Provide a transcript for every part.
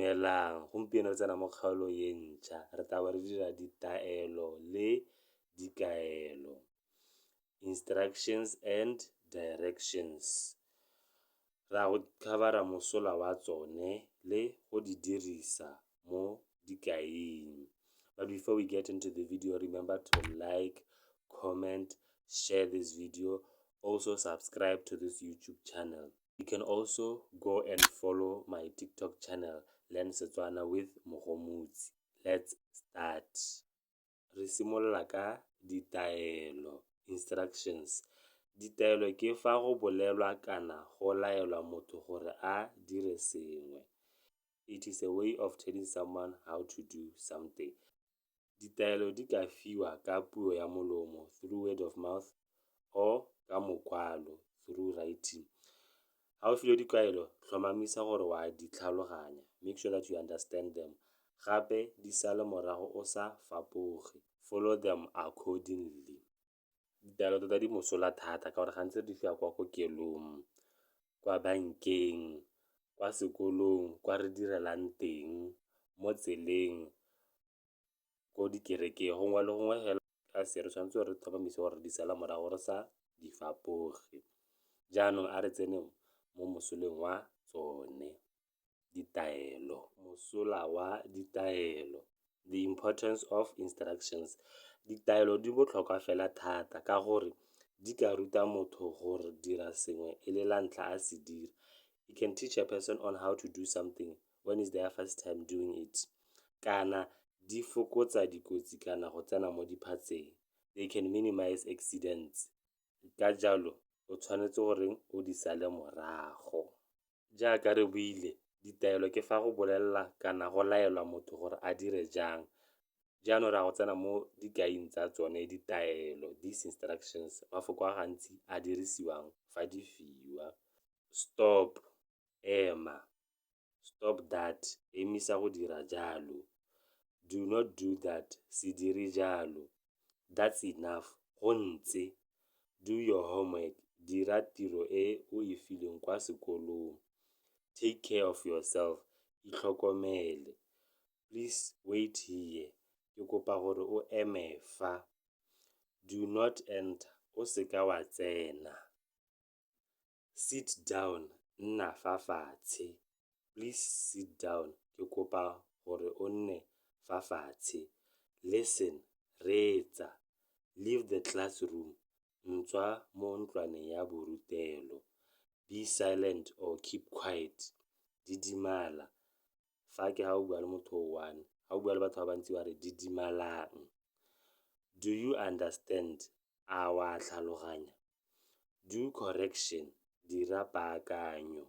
Dumelang, gompieno re tsena mo kgaolong e ntšha, re tla be re dira ditaelo le dikaelo, instructions and directions. Re a go cover-a mosola wa tsone le go di dirisa mo dikaing. But before we get into the video, remember to like, comment, share this video, also subscribe to this YouTube channel. You can also go and follow my TikTok channel, Learn Setswana with Mogomotsi. Let's start. Re simolola ka ditaelo, instructions. Ditaelo ke fa go bolelwa kana go laelwa motho gore a dire sengwe. It is a way of telling someone how to do something. Ditaelo di ka fiwa ka puo ya molomo, through word of mouth, or ka mokwalo, through writing. Ga o filwe dikaelo, tlhomamisa gore wa di tlhaloganya. Make sure that you understand them. Gape di sale morago o sa fapoge. Follow them accordingly. Ditaelo tota di mosola thata ka gore gantsi re di fiwa kwa kokelong, kwa bankeng, kwa sekolong, kwa re direlang teng, mo tseleng, ko dikerekeng, gongwe le gongwe fela re tshwanetse re tlhomamise gore di sala morago re sa di fapoge. Jaanong a re tsene mo mosoleng wa tsone ditaelo. Mosola wa ditaelo, the importance of instructions. Ditaelo di botlhokwa fela thata ka gore di ka ruta motho gore dira sengwe e le la ntlha a se dira. You can teach a person on how to do something when it's their first time doing it. Kana di fokotsa dikotsi kana go tsena mo diphatseng. They can minimize accidents. Ka jalo o tshwanetse gore o di sale morago. Jaaka re buile, ditaelo ke fa go bolelela kana go laelwa motho gore a dire jang. Jaanong re a go tsena mo dikaing tsa tsone ditaelo, these instructions, mafoko a gantsi a dirisiwang fa di fiwa. Stop, ema. Stop that, emisa go dira jalo. Do not do that, se dire jalo. That's enough, go ntse. Do your homework, dira tiro e o e filweng kwa sekolong. Take care of yourself, itlhokomele. Please wait here, ke kopa gore o eme fa. Do not enter, o seka wa tsena. Sit down, nna fa fatshe. Please sit down, ke kopa gore o nne fa fatshe. Listen, reetsa. Leave the classroom, ntswa mo ntlwaneng ya borutelo. Be silent or keep quiet, didimala. Fa ke ga o bua le motho o one, ga o bua le batho ba bantsi ba re didimalang. Do you understand? A wa tlhaloganya? Do correction, dira paakanyo.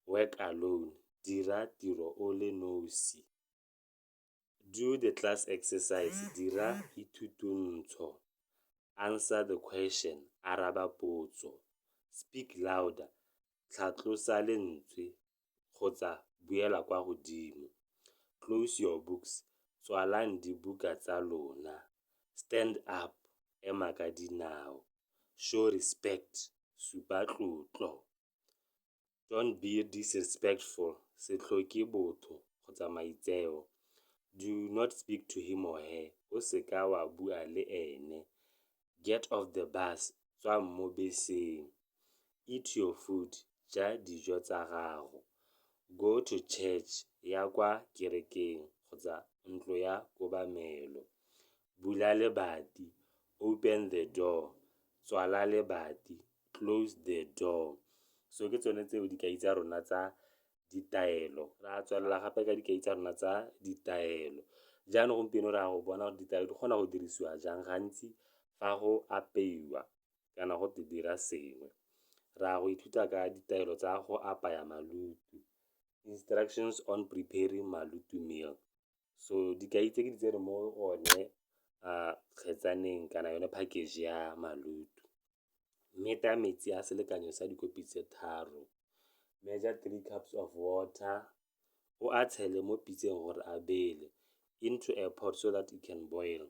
Work alone, dira tiro o le nosi. Do the class exercise, dira ithutuntsho. Answer the question, araba potso. Speak louder, tlhatlosa lentswe kgotsa buela kwa godimo. Close your books, tswalang dibuka tsa lona. Stand up, ema ka dinao. Show respect, supa tlotlo. Don't be disrespectful, se tlhoke botho kgotsa maitseo. Do not speak to him or her, o seka wa bua le ene. Get off the bus, tswa mo beseng. Eat your food, ja dijo tsa gago. Go to church, ya kwa kerekeng kgotsa ntlo ya kobamelo. Bula lebati, open the door. Tswala lebati, close the door. So ke tsone tseo dikai tsa rona tsa ditaelo. Re a tswelela gape ka dikai tsa rona tsa ditaelo. Jaanong gompieno re a go bona gore ditaelo di kgona go dirisiwa jang gantsi fa go apeiwa kana go te dira sengwe. Re a go ithuta ka ditaelo tsa go apaya malutu, instructions on preparing malutu meal. So dikai tse ke di tsere mo one kgetsaneng kana yone package ya malutu. Meta metsi a selekanyo sa dikopi tse 3, measure 3 cups of water, o a tshele mo pitseng gore a bele, into a pot so that it can boil.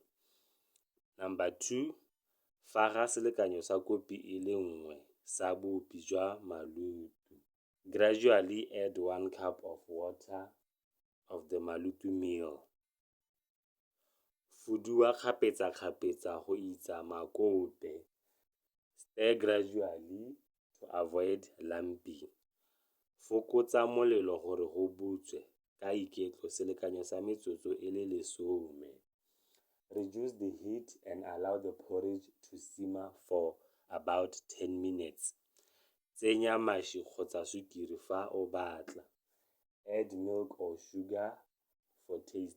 Number 2, faga selekanyo sa kopi e le nngwe sa bupi jwa malutu. Gradually add 1 cup of water. of the maluti meal. Fuduwa kgapetsakgapetsa go itsa makote. Stir gradually to avoid lumping. Fokotsa molelo gore go butswe ka iketlo selekanyo sa metsotso e le lesome. Reduce the heat and allow the porridge to simmer for about 10 minutes. Tsenya mašwi kgotsa sukiri fa o batla. Add milk or sugar for taste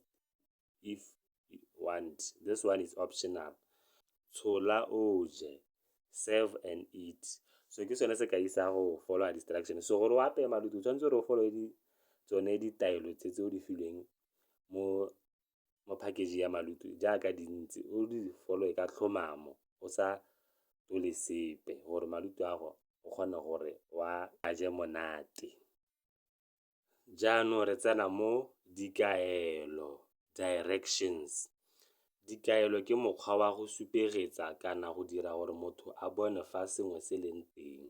if you want. This one is optional. Tshola o je, serve and eat. So ke sone sekai sa go follow instruction. So gore o apeye maluti o tshwanetse gore o follow tsone ditaelo tse tse o di filweng mo package ya maluti jaaka dintsi, o di follow ka tlhomamo o sa tlole sepe gore maluti a go o kgone gore wa a je monate. Jaanong re tsena mo dikaelo, directions. Dikaelo ke mokgwa wa go supegetsa kana go dira gore motho a bone fa sengwe se leng teng.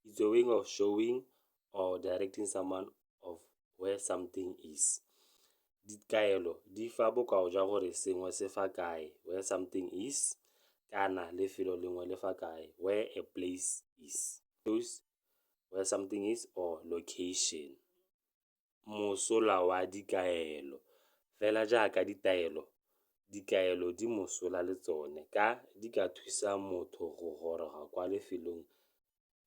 It's a way of showing or directing someone of where something is. Dikaelo di fa bokao jwa gore sengwe se fa kae, where something is, kana lefelo lengwe le fa kae, where a place is. Shows where something is or location. Mosola wa dikaelo, fela jaaka ditaelo, dikaelo di mosola le tsone ka di ka thusa motho go goroga kwa lefelong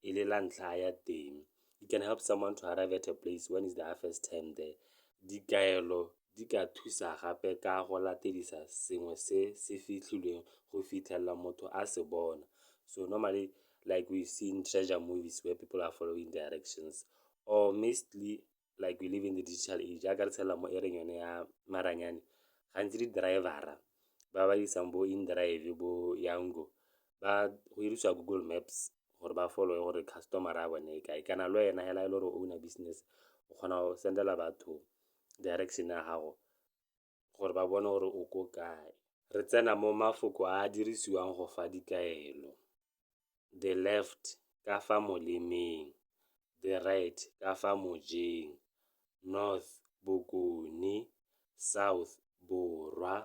e le la ntlha a ya teng. It can help someone to arrive at a place when it's their first time there. Dikaelo di ka thusa gape ka go latedisa sengwe se se fitlhilweng go fitlhelela motho a se bona. So normally, like we see in treasure movies where people are following directions, or mostly like we live in the digital age, jaaka re tshela mo ereng yone ya maranyane, gantsi di-driver-ra ba ba isang bo inDrive, bo Yango, ba go dirisiwa Google Maps gore ba follow gore customer-ra ya bone e kae. Kana le wena hela e le gore o owner business, o kgona go send-ela batho direction ya gago gore ba bone gore o ko kae. Re tsena mo mafoko a a dirisiwang go fa dikaelo. The left, ka fa molemeng. The right, ka fa mojeng. North, bokone. South, borwa.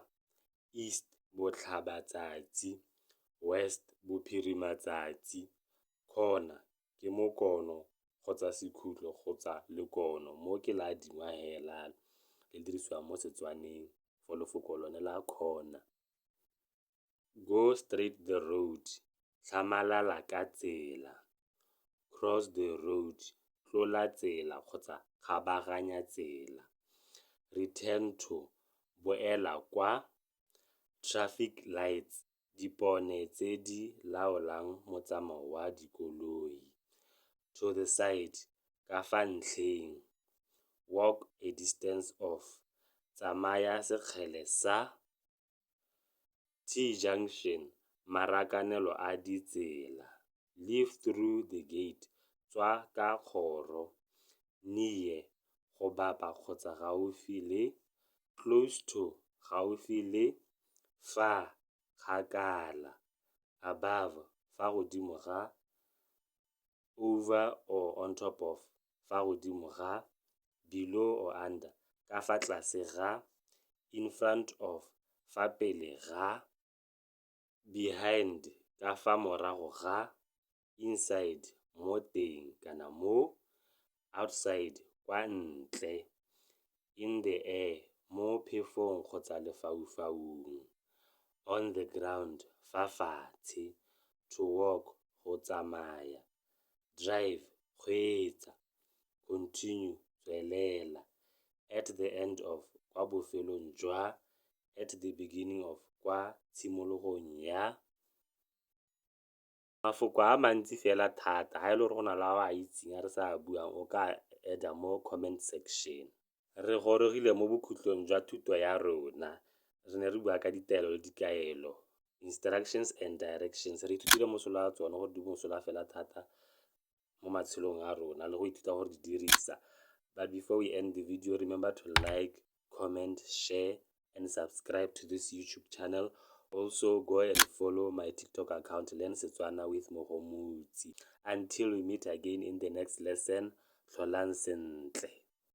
East, botlhabatsatsi. West, bophirimatsatsi. Corner, ke mokono kgotsa sekhutlo kgotsa lekono. Mo ke la adingwa hela le dirisiwa mo Setswaneng for lefoko lone la corner. Go straight the road, tlhamalala ka tsela. Cross the road, tlola tsela kgotsa kgabaganya tsela. Return to, boela kwa. Traffic lights, dipone tse di laolang motsamao wa dikoloi. To the side, ka fa ntlheng. Walk a distance of, tsamaya sekgele sa. T-junction, marakanelo a ditsela. Leave through the gate, tswa ka kgoro. Near, go bapa kgotsa gaufi le. Close to, gaufi le. Far, kgakala. Above, fa godimo ga. Over or on top of, fa godimo ga. Below or under, ka fa tlase ga. In front of, fa pele ga. Behind, ka fa morago ga. Inside, mo teng kana mo. Outside, kwa ntle. In the air, mo phefong kgotsa lefaufaung. On the ground, fa fatshe. To walk, go tsamaya. Drive, kgweetsa. Continue, tswelela. At the end of, kwa bofelong jwa. At the beginning of, kwa tshimologong ya. Mafoko a mantsi fela thata, ga e le gore go na le a o a itseng a re sa buang, o ka add-a mo comment section. Re gorogile mo bokhutlong jwa thuto ya rona. Re ne re bua ka ditaelo le dikaelo, instructions and directions. Re ithutile mosola wa tsone gore di mosola fela thata mo matshelong a rona le go ithuta gore di dirisa. But before we end the video, remember to like, comment, share and subscribe to this YouTube channel. Also go and follow my TikTok account, Learn Setswana with Mogomotsi. Until we meet again in the next lesson, tlholang sentle.